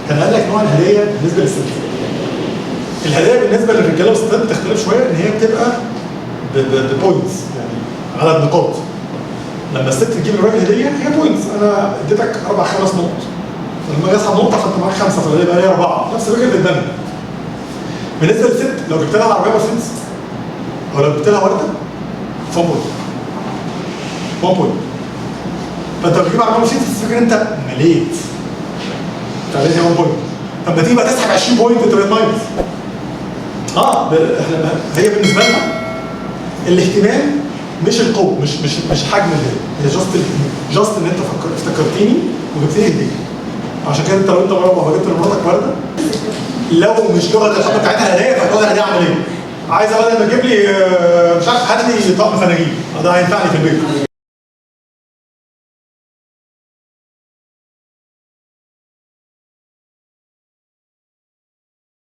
كان قال لك نوع الهدايا بالنسبة للست. الهدايا بالنسبة للرجاله والستات بتختلف شويه، ان هي بتبقى ب points، يعني عدد نقاط. لما الست تجيب للراجل هديه هي points، انا اديتك اربع خمس نقط، لما اجي اسحب نقطة فانت معاك خمسه، فده يبقى ليا اربعه. نفس الفكرة في الدم. بالنسبة للست، لو جبت لها عربية مرسيدس او لو جبت لها ورده، 1 point، 1 point. فانت لو بتجيب عربية مرسيدس الفكرة انت مليت، انت عليك 1 point. طب ما تيجي بقى تسحب 20 point، انت بقيت minus. احنا هي بالنسبة لنا الاهتمام مش القوه، مش حجم الهديه، هي just ان انت افتكرتيني وجبت لي هديه. عشان كده انت لو انت مرة جبت لمراتك ورده، لو مش لغة الحب بتاعتها هدايا، فهتقول هديه اعمل ايه؟ عايزه بدل ما تجيب لي مش عارف، هات لي طقم فناجيل، ده هينفعني في البيت.